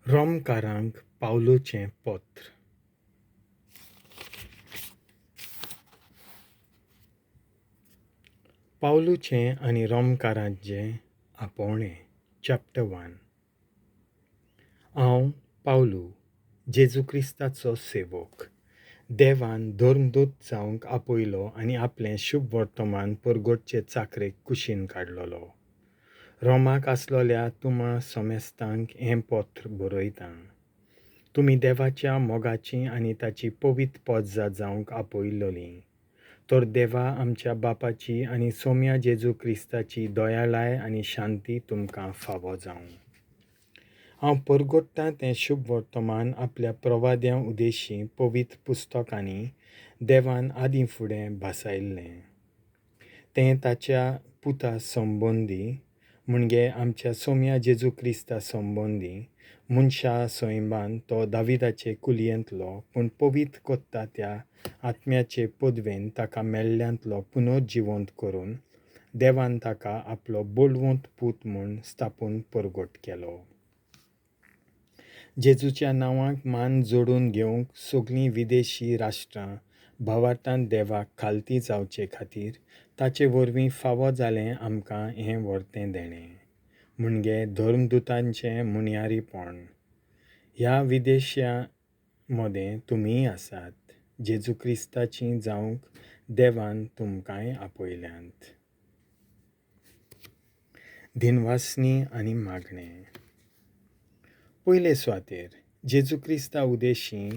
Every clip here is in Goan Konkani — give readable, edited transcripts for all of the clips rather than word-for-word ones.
रोमकारांक पावलूचें पत्र. पावलूचें आनी रोमकारांचें आपोवणें, चॅप्टर 1. हांव पावलू, जेजू क्रिस्ताचो सेवक. देवान धर्मदूत जावंक आपयलो आनी आपलें शुभ वर्तमान परगटचे चाकरेक कुशीन काडलोलो. रोमाक आसलोल्या तुमा समेस्तांक हें पत्र बरयतां. तुमी देवाच्या मोगाची आनी ताची पवित्र पदजा जावंक आपयलोलीं. तर देवा आमच्या बापाची आनी सोम्या जेजू क्रिस्ताची दयाळाय आनी शांती तुमकां फावो जावं. हांव परगट्टां तें शुभ वर्तमान आपल्या प्रवाद्यां उदेशी पवित्र पुस्तकांनी देवान आदीं फुडें भासायल्लें. तें ताच्या पुता संबंदी, म्हणजे आमच्या सोम्या जेजू क्रिस्ता संबंदी, मनशा सैमान तो दाविदाचे कुलयेंतलो, पूण पवित्र कोत्ता त्या आत्म्याचे पदवेन ताका मेल्ल्यांतलो पुनर्जिवंत करून देवान ताका आपलो बळवंत पूत म्हूण स्थापून परगट केलो. जेजूच्या नांवाक मान जोडून घेवंक सगळीं विदेशी राष्ट्रां भावार्थान देवाक खालती जावचे खातीर ताचे वरवीं फावो जालें आमकां हें वर्तें देणें, म्हणजे धर्मदुतांचें मुनयारीपण. ह्या विदेश्यां मदें तुमीय आसात, जेजू क्रिस्ताचीं जावंक देवान तुमकांय आपयल्यांत. दिनवासनी आनी मागणें. पयले सुवातेर जेजू क्रिस्ता उदेशी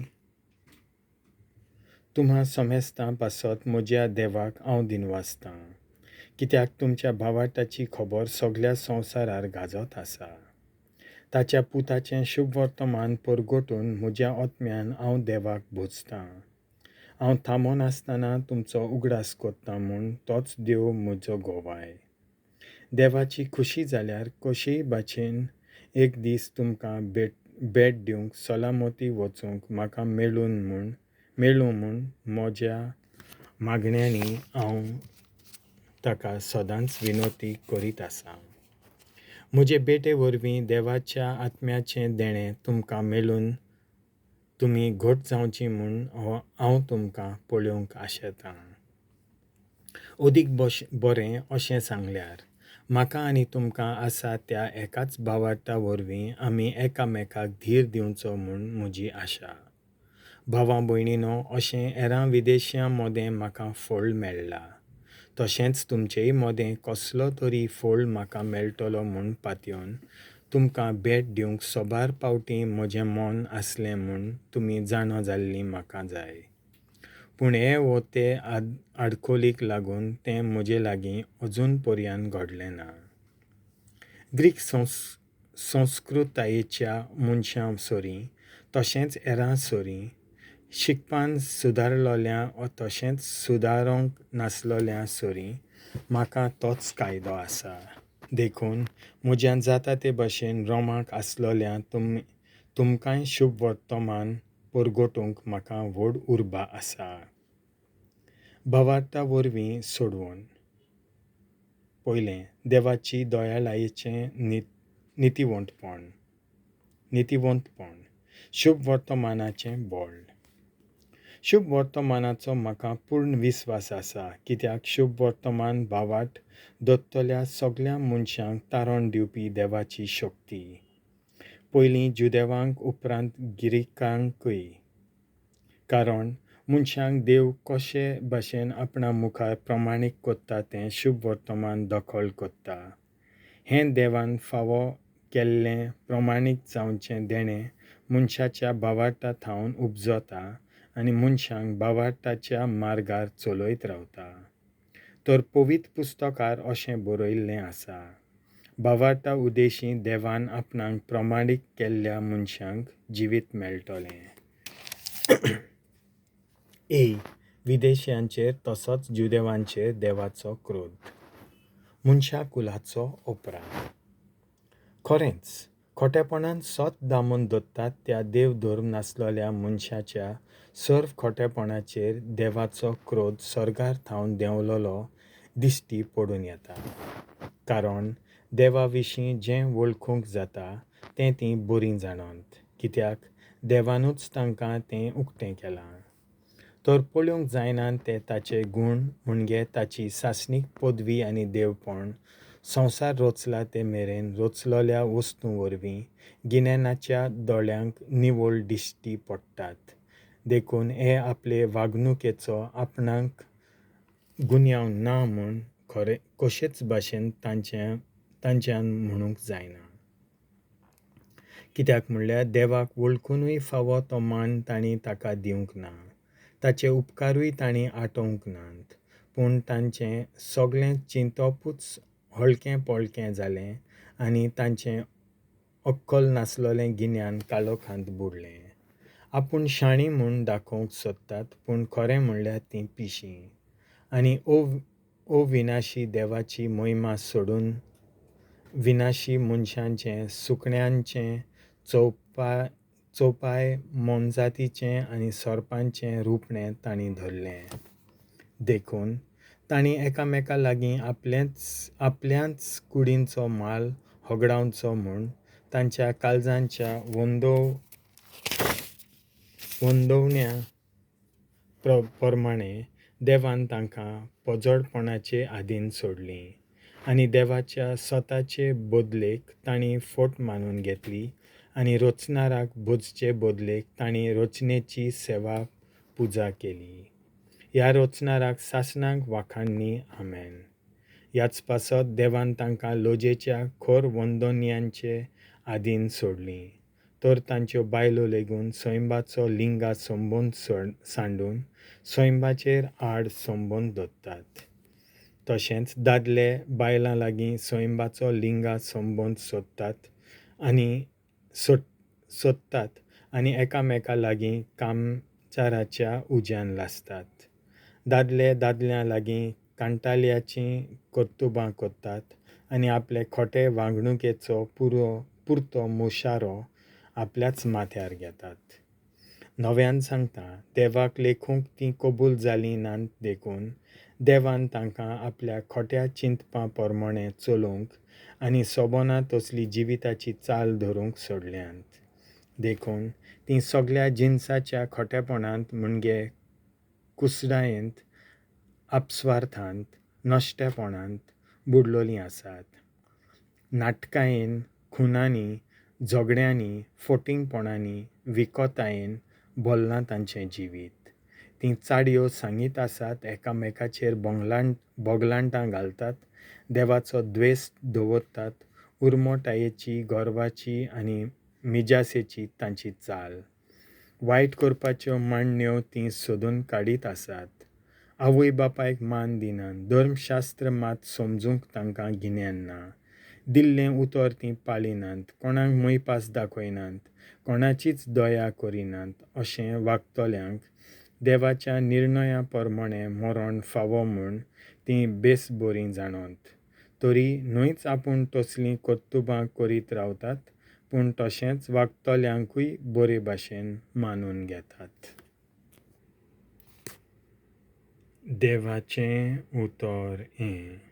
तुमकां समेस्तां पासत म्हज्या देवाक हांव दिनवासतां, कित्याक तुमच्या भावार्थाची खबर सगल्या संवसारार गाजत आसा. ताच्या पुताचें शुभ वर्तमान परगटून म्हज्या आत्म्यान हांव देवाक भोजतां. हांव थांबनासतना तुमचो उगडास कोत्तां म्हूण तोच देव म्हजो गोवाय. देवाची खुशी जाल्यार कशीय भाशेन एक दीस तुमकां भेट दिवंक सलामती वचूंक म्हाका मेळूं म्हूण म्हज्या मागण्यांनी हांव ताका सदांच विनवती करीत आसां. म्हजे भेटे वरवीं देवाच्या आत्म्याचें देणें तुमकां मेळून तुमी घट जावची म्हूण हांव तुमकां पळोवंक आशेतां. अदीक बरें अशें सांगल्यार म्हाका आनी तुमकां आसा त्या एकाच भावार्था वरवीं आमी एकामेकाक धीर दिवचो म्हूण म्हजी आशा. भावा भयणीनो, अशें हेरां विदेश्यां मदें म्हाका फळ मेळ्ळां, तशेंच तुमचेय मदें कसलो तरी फळ म्हाका मेळटलो म्हूण पातयेवन तुमकां भेट दिवंक सोबार पावटी म्हजें मन आसलें म्हूण तुमी जाणा जाल्लीं म्हाका जाय. पूण हे वो ते आडखोलीक लागून तें म्हजे लागीं अजून पर्यान घडलें ना. ग्रीक संस्कृतायेच्या मनशां सरीं तशेंच हेरां सरीं शिकपान सुदारलोल्या तशेंच सुदारूंक नासलोल्या सरीं म्हाका तोच कायदो आसा. देखून म्हज्यान जाता ते भशेन रोमाक आसलोल्या तुमकांय शुभ वर्तमान परगटूंक म्हाका व्हड उर्बा आसा. भावार्था वरवीं सोडवण. पयलें, देवाची दयाळायेचें नितिवंतपण, शुभ वर्तमानाचें बळ. शुभ वर्तमानाचो म्हाका पूर्ण विस्वास आसा, कित्याक शुभ वर्तमान भावार्थ दत्तल्या सगल्या मनशांक तारण दिवपी देवाची शक्ती, पयलीं जुदेवांक उपरांत गिरिकांकूय. कारण मनशांक देव कशे भाशेन आपणा मुखार प्रमाणीक कोत्ता तें शुभ वर्तमान दखल कोत्ता. हें देवान फावो केल्लें प्रमाणीक जावचें देणें मनशाच्या भावार्था थावन उपजता आनी मनशांक भावार्थाच्या मार्गार चलयत रावता. तर पवित्र पुस्तकार अशें बरयल्लें आसा, भावार्था उदेशी देवान आपणाक प्रमाणीक केल्ल्या मनशांक जिवीत मेळटलें. ए, विदेश्यांचेर तसोच जुदेवांचेर देवाचो क्रोध. मनशा कुलाचो अपराध. खरेंच खोटेपणान सत दामून दत्तात त्या देव धर्म नासलोल्या मनशाच्या सर्व खोटेपणाचेर देवाचो क्रोध सर्गार थावन देंवलोलो दिश्टी पडून येता. कारण देवा विशीं जें वळखूंक जाता तें तीं बरीं जाणत, कित्याक देवानूच तांकां तें उकतें केलां. तर पळोवंक जायनात ते ताचे गूण, म्हणजे ताची सासणीक पदवी आनी देवपण, संवसार रचला ते मेरेन रचलल्या वस्तूं वरवीं गिन्यानाच्या दोळ्यांक निवळ दिश्टी पडटात. देखून हे आपले वागणुकेचो आपणाक गुन्यांव ना म्हूण खरें कशेच भाशेन तांच्यान म्हणूंक जायना. कित्याक म्हणल्यार देवाक वळखुनूय फावो तो मान तांणी ताका दिवंक ना, ताचे उपकारूय तांणी आटोवंक नात. पूण तांचें सगळें चिंतपूच हळकें पळकें जालें आनी तांचें अक्कल नासलेलें गिन्यान काळोखांत बुडलें. आपूण शाणी म्हूण दाखोवंक सोदतात, पूण खरें म्हणल्यार तीं पिशीं. आनी अविनाशी देवाची महिमा सोडून विनाशी मनशांचें, सुकण्यांचें, चोवपाय मोनजातीचें आनी सोरपांचें रुपणें तांणी धरलें. देखून तांणी एकामेका लागीं आपल्याच कुडींचो माल होगडावचो म्हूण तांच्या काळजांच्या वंदोवण्या प्रमाणें देवान तांकां पोजडपणाचे आदीन सोडलीं आनी देवाच्या स्वताचे बदलेक तांणी फट मानून घेतली आनी रचणाराक भजचे बदलेक तांणी रचनेची सेवा पुजा केली. ह्या रचणाराक सासणाक वाखाणणी. आमेन. ह्याच पासत देवान तांकां लजेच्या खर वंदोन्यांचे आदीन सोडलीं. तर तांच्यो बायलो लेगून सैंबाचो लिंगा संबंद सांडून सैंबाचेर आड संबंद दवरतात. तशेंच दादले बायलां लागीं सैंबाचो लिंगा संबंद सोदतात आनी एकामेका लागीं कामचाराच्या उज्यान लासतात. दादले दादल्यां लागीं कांटाळ्याचीं कर्तुबां करतात आनी आपले खोटे वागणुकेचो पुरतो मुशारो आपल्याच माथ्यार घेतात. नव्यान सांगता, देवाक लेखूंक तीं कबूल जालीं नात देखून देवान तांकां आपल्या खोट्या चिंतपा प्रमाणें चलोवंक आनी सोबना तसली जिविताची चाल धरूंक सोडल्यांत. देखून तीं सगळ्या जिनसाच्या खोटेपणांत, म्हणजे कुसडायेंत, आपस्वार्थांत, नश्टेपणांत बुडलोलीं आसात. नाटकायेन, खुनांनी, झगड्यांनी, फोटिंगपणांनी, विकोतायेन भरलां तांचें जिवीत. तीं चाडयो सांगीत आसात, एकामेकाचेर बोगलांटां घालतात, देवाचो द्वेस दवरतात. उर्मोटायेची, गर्वाची आनी मिजासेची तांची चाल. वायट करपाच्यो मांडण्यो तीं सोदून काडीत आसात. आवय बापायक मान दिनात. धर्मशास्त्र मात समजूंक तांकां गिन्यान ना. दिल्लें उतर तीं पाळिनात, कोणाक मोयपास दाखयनात, कोणाचीच दया करिनात. अशें वागतल्यांक देवाच्या निर्णया प्रमाणें मरण फावो म्हूण तीं बेस बरीं जाणत. तरी न्हयच आपूण तसलीं कर्तुबां करीत रावतात, पूण तशेंच वागतल्यांकूय बरे भाशेन मानून घेतात. देवाचें उतर हें.